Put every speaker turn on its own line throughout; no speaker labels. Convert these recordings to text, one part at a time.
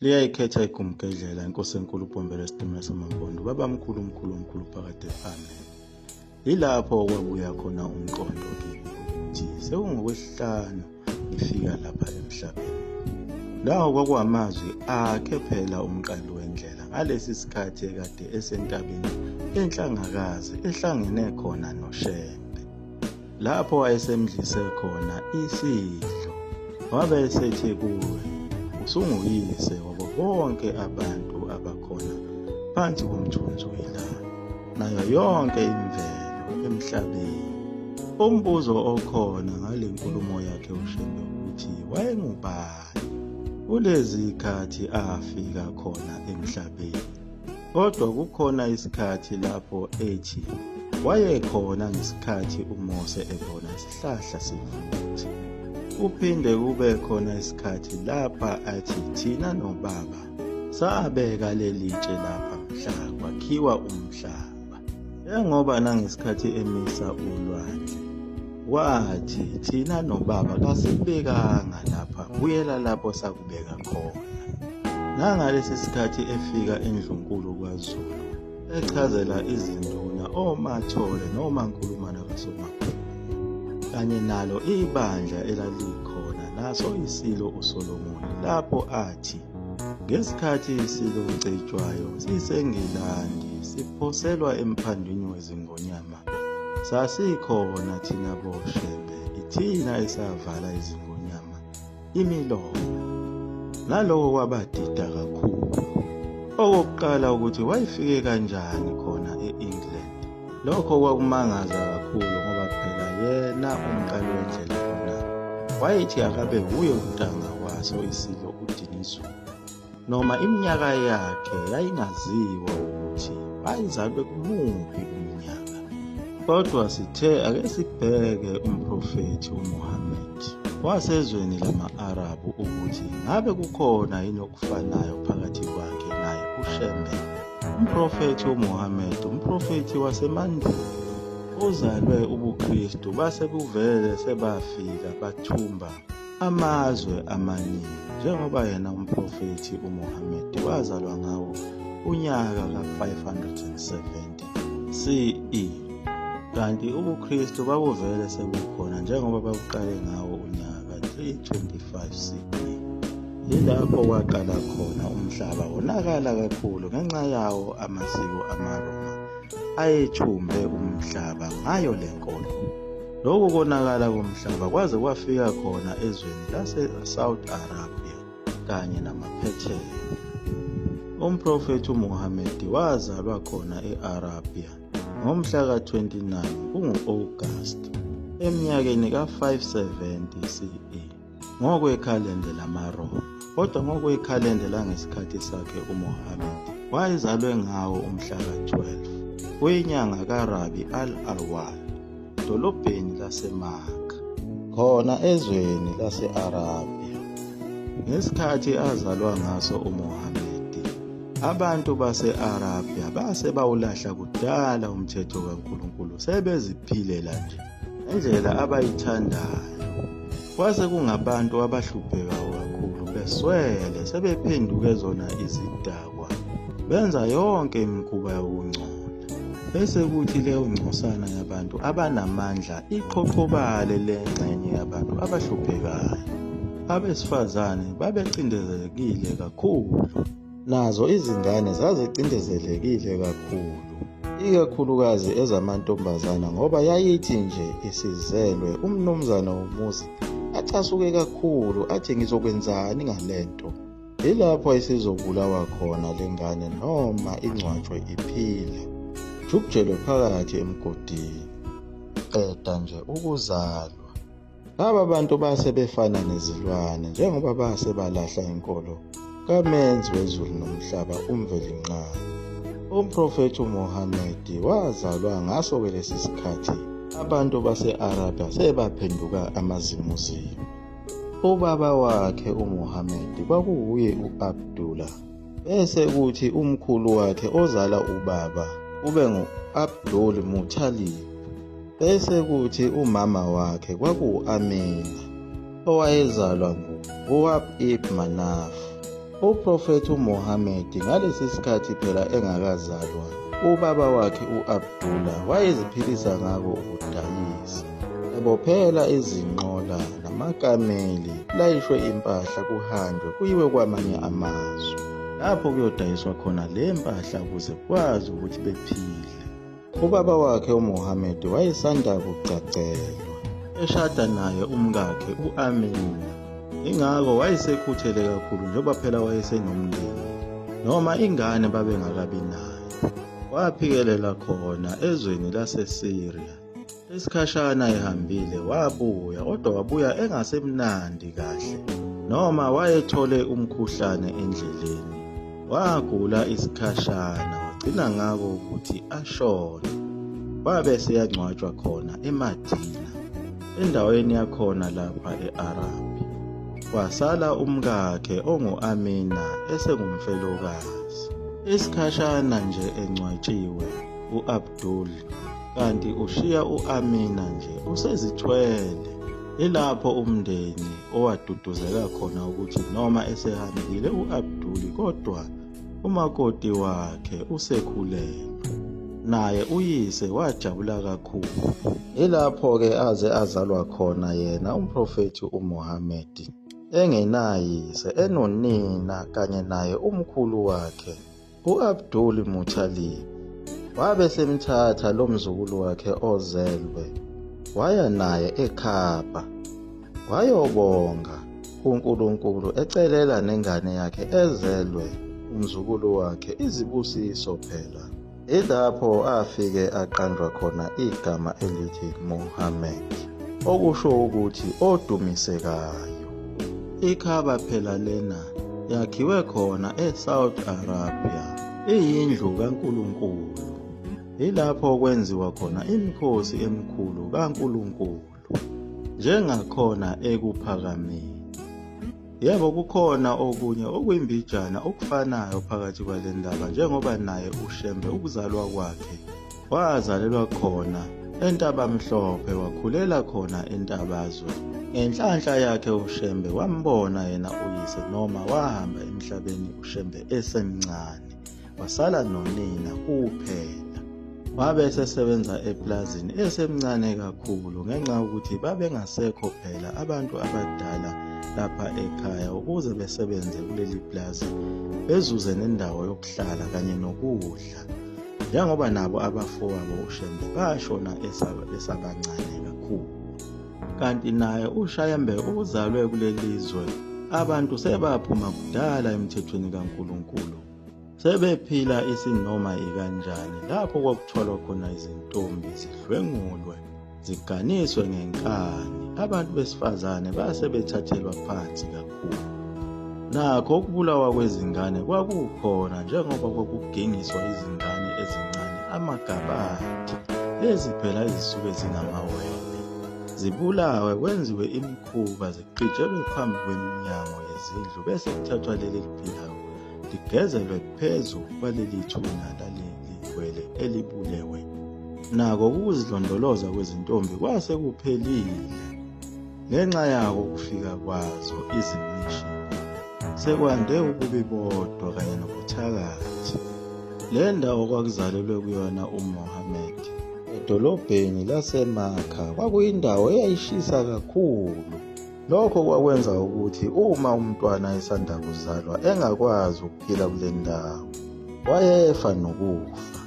Liyayikhetha igumgedlela inkosi enkulu uBhombela isitimela samampondo babamkhulu mkhulu mkhulu phakade amen. Yilapho okwabuya khona umqondo kimi ukuthi sekungokwesihlanu ngifika lapha emhlabeni. Lawo kwakuwamazwi akhe phela umqali wendlela ngalesi sikhathi ekade esentabeni enhlangakazi ehlangene khona noShembe. Lapho wayesemdlise khona isidlo, wabe esethi kuwe, usunguyise wabo bonke abantu abakhona phansi komthunzi welanga nayo yonke imvelo emhlabeni. Umbuzo okhona ngale nkulumo yakhe uShembe ukuthi wayengubani kulezi khathi afika khona emhlabeni. Kodwa kukhona isikhathi lapho ethi wayekhona ngesikhathi uMose ebona isihlahla sivutha. Kuphinde kube khona isikhathi lapha athi thina nobaba sabeka leli tshe lapha mhla kwakhiwa umhlaba. Njengoba nangesikhathi emisa ulwandle wathi thina nobaba kasikubekanga lapha, buyela lapho sakubeka khona. Nangalesi sikhathi efika eNdlunkulu kwaZulu echazela izinduna oMathole noMankulumana kaSomakhulu kanye nalo ibandla elalikhona naso iSilo uSolomoni lapho athi ngesikhathi iSilo uCetshwayo siseNgilandi siphoselwa emphandwini wezingonyama sasikhona thina boShembe ithina esavala izingonyama imilomo. Naloko kwabadida kakhulu. Okokuqala ukuthi wayefike kanjani khona e-England. Lokho kwakumangaza kakhulu ngoba phela yena umqali wendlela lona wayethi akabe wuye untanga waso isilo uDinizulu. Noma iminyaka yakhe yayingaziwa ukuthi wayezalwe kumuphi umnyaka. Kodwa sithe ake sibheke umprofethi uMuhammad wasezweni lama-Arabu ukuthi ngabe kukhona yini okufanayo phakathi kwakhe naye uShembe. Umprofethi uMuhammad umprofethi wasemandulo uzalwe ubuKristu base buvele sebafika bathumba amazwe amaningi njengoba yena umprofethi uMuhammad wazalwa ngawo unyaka ka-570 CE kanti ubuKristu babuvele sebukhona njengoba babuqale ngawo unyaka ka-325 CE. Yilapho kwaqala khona umhlaba wonakala kakhulu ngenxa yawo amasiko amaRoma ayethumbe umhlaba ngayo le nkolo. Lokhu konakala komhlaba kwaze kwafika khona ezweni lase-Saudi Arabia kanye namaphethelo. Umprofethi uMuhammad wazalwa khona e-Arabia ngomhla ka-29 kungu-August eminyakeni ka-570 CE ngokwekhalende lamaRoma. Kodwa ngokwekhalende langesikhathi sakhe uMuhammad wayezalwe ngawo umhla ka-12 kwinyanga kaRabi al-Awwal edolobheni laseMakha, khona ezweni lase-Arabia. Ngesikhathi azalwa ngaso uMuhammad, abantu base-Arabia base bawulahla kudala umthetho kaNkulunkulu sebeziphilela nje ngendlela abayithandayo. Kwase kungabantu abahluphekayo kakhulu beswele sebephenduke zona izidakwa benza yonke imikhuba yokungcola. Bese kuthi leyo ngcosana yabantu abanamandla iqhoqhobale le ngxenye yabantu abahluphekayo. Abesifazane babecindezelekile kakhulu. Nazo izingane zazicindezelekile kakhulu, ikakhulukazi ezamantombazana ngoba yayithi nje isizelwe umnumzane womuzi acasuke kakhulu athi ngizokwenzani ngale nto. Yilapho isizobulawa khona lengane noma ingcwatshwe iphila. Jubujelwe phakathi emgodini. Qeda nje ukuzalwa. Laba bantu base befana nezilwane njengoba base balahla inkolo kaMenzi wezulu nomhlaba uMvelinqangi. Umprofethi uMuhammad wazalwa ngaso-ke lesi sikhathi abantu base-Arabia sebaphenduka amazimuzimu. Ubaba wakhe uMuhammad kwakuwuye u-Abdullah bese kuthi umkhulu wakhe ozala ubaba kube ngu-Abdul Muttalib bese kuthi umama wakhe kwakuwu-Amina owayezalwa ngu-Wahab ibn Manaf. Uprofethi uMohamedi ngalesi sikhathi phela engakazalwa, ubaba wakhe u-Abdullah wayeziphilisa ngako ukudayisa. Ebophela izinqola namakameli kulayishwe impahla kuhanjwe kuyiwe kwamanye amazwe lapho kuyodayiswa khona le mpahla ukuze kwazi ukuthi bephile. Ubaba wakhe uMohammed wayesanda kugcagcelwa eshada naye umkakhe u-Amina. Ingakho wayesekhuthele kakhulu njengoba phela wayesenomndeni noma ingane babengakabi nayo. Waphikelela khona ezweni laseSyria. Isikhashana ehambile wabuya kodwa wabuya engasemnandi kahle noma wayethole umkhuhlane endleleni. Wagula isikhashana wagcina ngako ukuthi ashone. Wabe eseyangcwatshwa khona eMadina, endaweni yakhona lapha e-Arabia. Kwasala umkakhe ongu-Amina esengumfelokazi. Isikhashana nje engcwatshiwe u-Abdul kanti ushiya u-Amina nje usezithwele. Ilapho umndeni owaduduzeka khona ukuthi noma esehambile u-Abduli kodwa umakoti wakhe usekhulelwe. Naye uyise wajabula kakhulu. Ilapho-ke aze azalwa khona yena umprofethi uMuhammad engenayise enonina kanye naye umkhulu wakhe U-Abdul Muttalib wabe esemthatha lo mzukulu wakhe ozelwe waya naye eKhaba wayobonga kuNkulunkulu ecelela nengane yakhe ezelwe umzukulu wakhe izibusiso phela. Ilapho afike aqanjwa khona igama elithi Muhammad, okusho ukuthi odumisekayo. IKhaba phela lena yakhiwe khona eSaudi Arabia, iyindlu kaNkulunkulu. Yilapho kwenziwa khona imikhosi emikhulu kaNkulunkulu, njengakhona ekuphakameni. Yebo kukhona okunye okuyimbijana okufanayo phakathi kwale ndaba njengoba naye uShembe ukuzalwa kwakhe wazalelwa khona eNtabamhlophe wakhulela khona eNtabazwe. Ngenhlanhla yakhe uShembe wambona yena uyise noma wahamba emhlabeni uShembe esemncane wasala nonina kuphela. Wabe esesebenza epulazini esemncane kakhulu ngenxa yokuthi babengasekho phela abantu abadala lapha ekhaya ukuze besebenze kuleli pulazi bezuze nendawo yokuhlala kanye nokudla njengoba nabo abafowabo uShembe bashona besabancane kakhulu. Kanti naye uShembe uzalwe kuleli zwe abantu sebaphuma kudala emthethweni kaNkulunkulu. Sebephila isinoma ikanjani lapho kwakuthwalwa khona izintombi zidlwengulwe ziganiswe ngenkani abantu besifazane base bethathelwa phansi kakhulu. Nakho ukubulawa kwezingane kwakukhona njengoba kwakugingiswa izingane ezincane amagabadi lezi phela ezisuke zingamawele zibulawe kwenziwe imikhuba zigqitshelwe phambi kweminyango yezindlu bese kuthathwa leli liphilayo ligezelwe phezu kwaleli thuna laleli wele elibulewe. Nako ukuzilondoloza kwezintombi kwase kuphelile ngenxa yako ukufika kwazo izimishini. Sekwande ububi bodwa kanye nobuthakathi. Le ndawo kwakuzalelwe kuyona uMohammed edolobheni laseMakha kwakuyindawo eyayishisa kakhulu. Lokho kwakwenza ukuthi uma umntwana esanda kuzalwa engakwazi ukuphila kule ndawo, wayefa nokufa.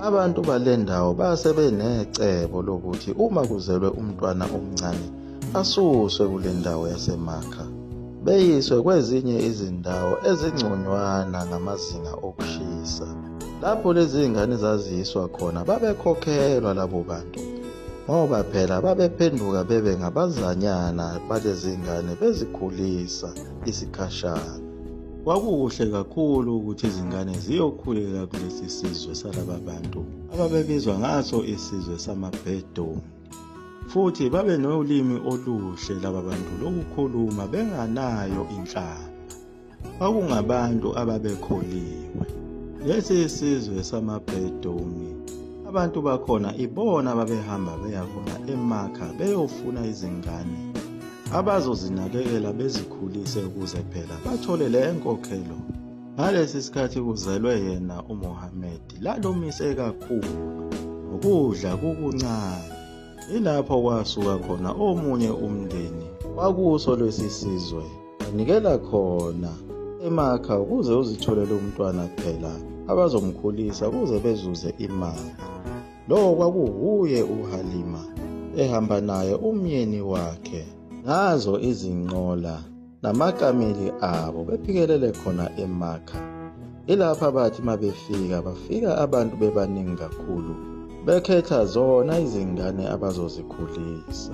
Abantu bale ndawo base benecebo lokuthi uma kuzelwe umntwana omncane asuswe kule ndawo yaseMakha, beyiswe kwezinye izindawo ezingconywana ngamazinga okushisa. Lapho lezi ngane zaziyiswa khona babekhokhelwa labo bantu ngoba phela babephenduka bebe ngabazanyana balezi ngane bezikhulisa isikhashana. Kwakukuhle kakhulu ukuthi izingane ziyokhulela kulesi sizwe salaba bantu ababebizwa ngaso isizwe samaBedouin. Futhi babe nolimi oluhle laba bantu lokukhuluma benganayo inhlamba. Kwakungabantu ababekholiwe. Lesi sizwe samaBedouin abantu bakhona ibona ababehamba beya khona eMakha beyofuna izingane. abazozinakekela bezikhulise ukuze phela bathole le nkokhelo. Ngalesi sikhathi kuzelwe yena uMohammed lalomise kakhulu nokudla kukuncane. Ilapho kwasuka khona omunye umndeni wakuso lesi sizwe banikela khona eMakha ukuze uzitholele umntwana phela abazomkhulisa ukuze bezuze imali. Lowo kwakuwuye uHalima ehamba naye umyeni wakhe ngazo izinqola namakameli abo bephikelele khona eMakha. Ilapha bathi mabefika bafika abantu bebaningi kakhulu bekhetha zona izingane abazozikhulisa.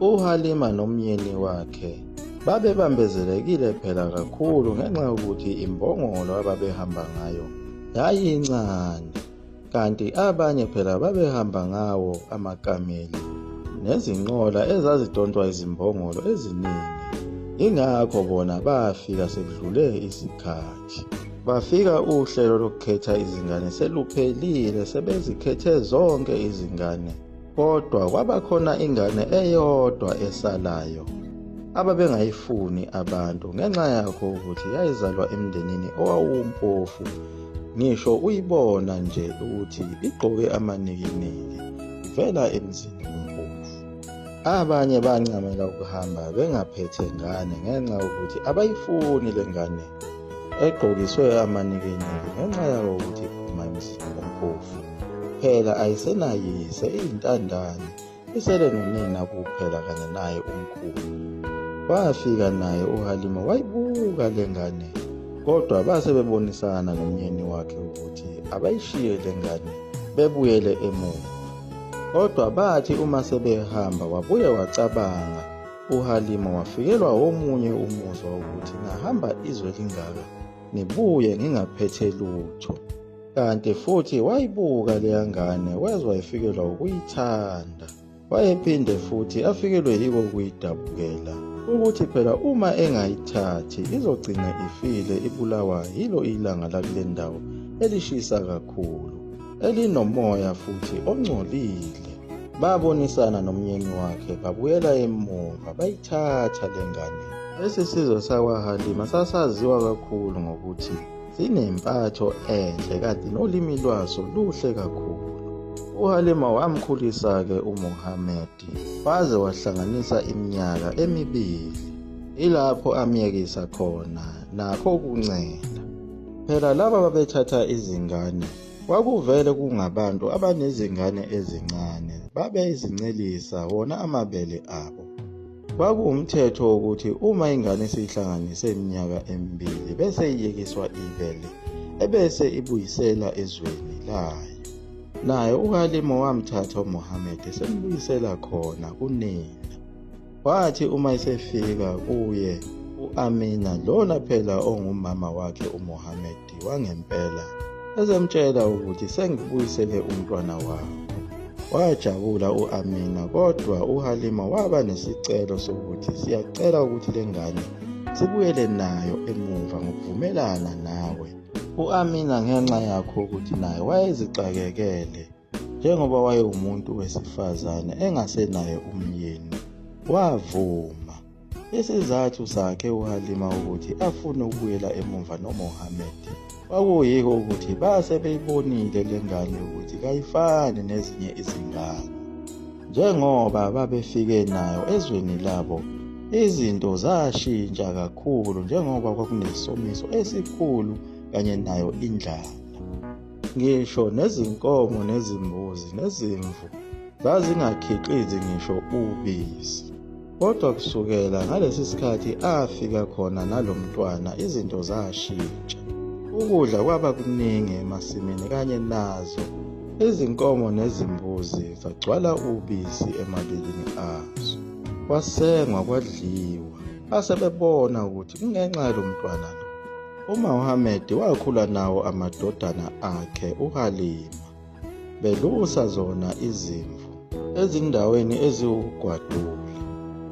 UHalima nomyeni wakhe babebambezelekile phela kakhulu ngenxa yokuthi imbongolo ababehamba ngayo yayincane. Kanti abanye phela babehamba ngawo amakameli nezinqola ezazidontwa izimbongolo eziningi. Ingakho bona bafika sekudlule isikhathi. Bafika uhlelo lokukhetha izingane seluphelile sebezikhethe zonke izingane. Kodwa kwabakhona ingane eyodwa esalayo ababengayifuni abantu ngenxa yakho ukuthi yayizalwa emndenini owawumpofu ngisho uyibona nje ukuthi igqoke amanikiniki ivela emzini ompofu. Abanye bancamela ukuhamba bengaphethe ngane ngenxa yokuthi abayifuni le ngane egqokiswe amanikiniki ngenxa yawo ukuthi iphuma emzini ompofu. Phela ayisenayise iyintandane isele nonina kuphela kanye naye umkhulu. Wafika naye uHalima wayibuka le ngane kodwa base bebonisana nomyeni wakhe ukuthi abayishiye le ngane bebuyele emuva. Kodwa bathi uma sebehamba wabuye wacabanga uHalima wafikelwa omunye umuzwa wokuthi ngahamba izwe lingaka ngibuye ngingaphethe lutho. Kanti futhi wayibuka leya ngane wezwa efikelwa ukuyithanda. Wayephinde futhi afikelwe yiko ukuyidabukela ukuthi phela uma engayithathi izogcina ifile ibulawa yilo ilanga lakule ndawo elishisa kakhulu elinomoya futhi ongcolile. Babonisana nomyeni wakhe babuyela emuva bayithatha le ngane. Lesi sizwe sakwaHalima sasaziwa kakhulu ngokuthi Sinempatho enhle kanti nolimi lwaso luhle kakhulu. UHalima wamkhulisa-ke uMuhammad waze wahlanganisa iminyaka emibili. Ilapho amyekisa khona nakho ukuncela. Phela laba babethatha izingane kwakuvele kungabantu abanezingane ezincane babezincelisa wona amabele abo. Kwakuwumthetho wokuthi uma ingane isihlanganise iminyaka emibili bese iyekiswa ibele ebese ibuyisela ezweni layo. Naye uHalima wamthatha uMohammed esembuyisela khona kunina. Wathi uma esefika kuye u-Amina lona phela ongumama wakhe uMohammed wangempela esemtshela ukuthi sengibuyisele umntwana wakho. Wajabula u-Amina kodwa uHalima waba nesicelo sokuthi siyacela ukuthi le ngane sibuyele nayo emuva ngokuvumelana nawe. U-Amina ngenxa yakho ukuthi naye wayezixakekele njengoba wayewumuntu wesifazane engasenaye umyeni, wavuma. Isizathu sakhe uHalima ukuthi afune ukubuyela emuva noMohammed kwakuyiko ukuthi base beyibonile le ngane ukuthi kayifani nezinye izingane. Njengoba babefike nayo ezweni labo, izinto zashintsha kakhulu njengoba kwakunesomiso esikhulu kanye nayo indlala. Ngisho nezinkomo nezimbuzi nezimvu zazingakhiqizi ngisho ubisi. Kodwa kusukela ngalesi sikhathi afika khona nalo mntwana izinto zashintsha. Ukudla kwaba kuningi emasimini kanye nazo izinkomo nezimbuzi zagcwala ubisi emabeleni azo. Kwasengwa kwadliwa, base bebona ukuthi kungenxa yalo mntwana lo. UMuhammad wakhula nawo amadodana akhe uHalima, belusa zona izimvu ezindaweni eziwugwadule.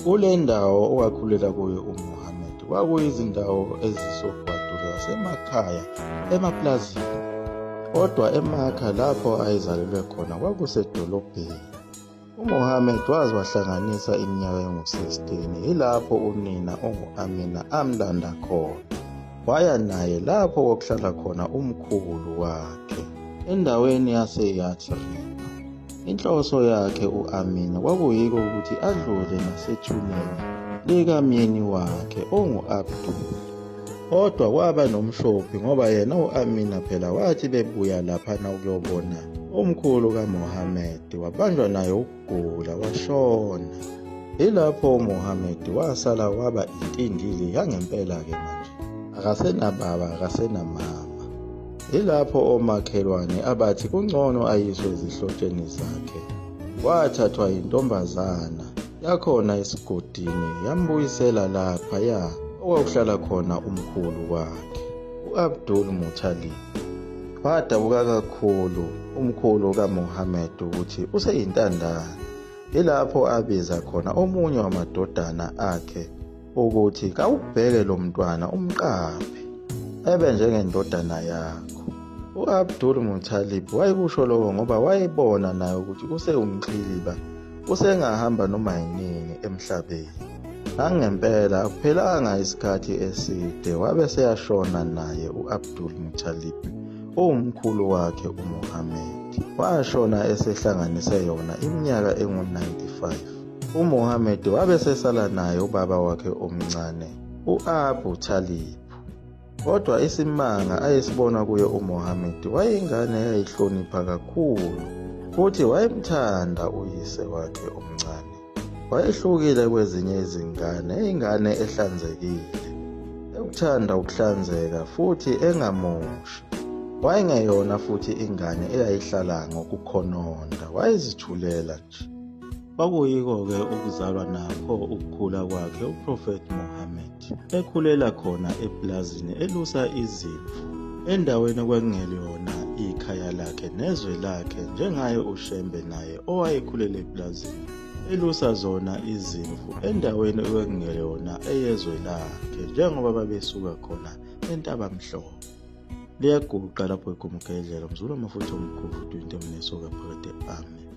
Kule ndawo owakhulela kuyo uMuhammad kwakuyizindawo ezisogwadule zasemakhaya emaplazini, kodwa eMakha lapho ayezalelwe khona kwakusedolobheni. UMohammed waze wahlanganisa iminyaka engu-16 yilapho unina ongu-Amina amlanda khona. Waya naye lapho kwakuhlala khona umkhulu wakhe endaweni yaseYathrib. Inhloso yakhe u-Amina kwakuyiko ukuthi adlule nasethuneni likamyeni wakhe ongu-Abdul. Kodwa kwaba nomshophi ngoba yena u-Amina phela wathi bebuya laphana ukuyobona umkhulu kaMohammed wabanjwa naye ukugula washona. Yilapho uMohammed wasala waba intindili yangempela-ke manje. Akasenababa akasenamama. Yilapho omakhelwane abathi kungcono ayiswe ezihlotsheni zakhe. Wathathwa yintombazana yakhona esigodini yambuyisela laphaya okwakuhlala khona umkhulu wakhe u-Abdul Muttalib. Wadabuka kakhulu umkhulu kaMuhammad ukuthi useyintandane. Yilapho abiza khona omunye wamadodana akhe ukuthi kawubheke lo mntwana umqaphe ebe njengendodana yakho. U-Abdul Muttalib wayekusho lokho ngoba wayebona naye ukuthi usewumxhiliba usengahamba noma yinini emhlabeni. Nangempela akuphelanga isikhathi eside wabe seyashona naye u-Abdul Muttalib owumkhulu wakhe uMuhammad. Washona esehlanganise yona iminyaka engu-95. UMuhammad wabe sesala naye ubaba wakhe omncane u-Abu Talib. Kodwa isimanga ayesibona kuye uMohammed wayeyingane eyayihlonipha kakhulu futhi wayemthanda uyise wakhe omncane. Wayehlukile kwezinye izingane, eyingane ehlanzekile, ekuthanda ukuhlanzeka futhi engamoshi. Wayengeyona futhi ingane eyayihlala ngokukhononda, wayezithulela nje. Kwakuyiko-ke ukuzalwa nakho ukukhula kwakhe uProphet Muhammad ekhulela khona epulazini elusa izimvu endaweni okwakungelona ikhaya lakhe nezwe lakhe njengaye uShembe naye owayekhulele epulazini elusa zona izimvu endaweni okwakungelona eyezwe lakhe njengoba babesuka khona eNtabamhlophe. Liyaguqa lapho igumugedlela mzulu amafutha omkhuvu into emnesoka phakade amen.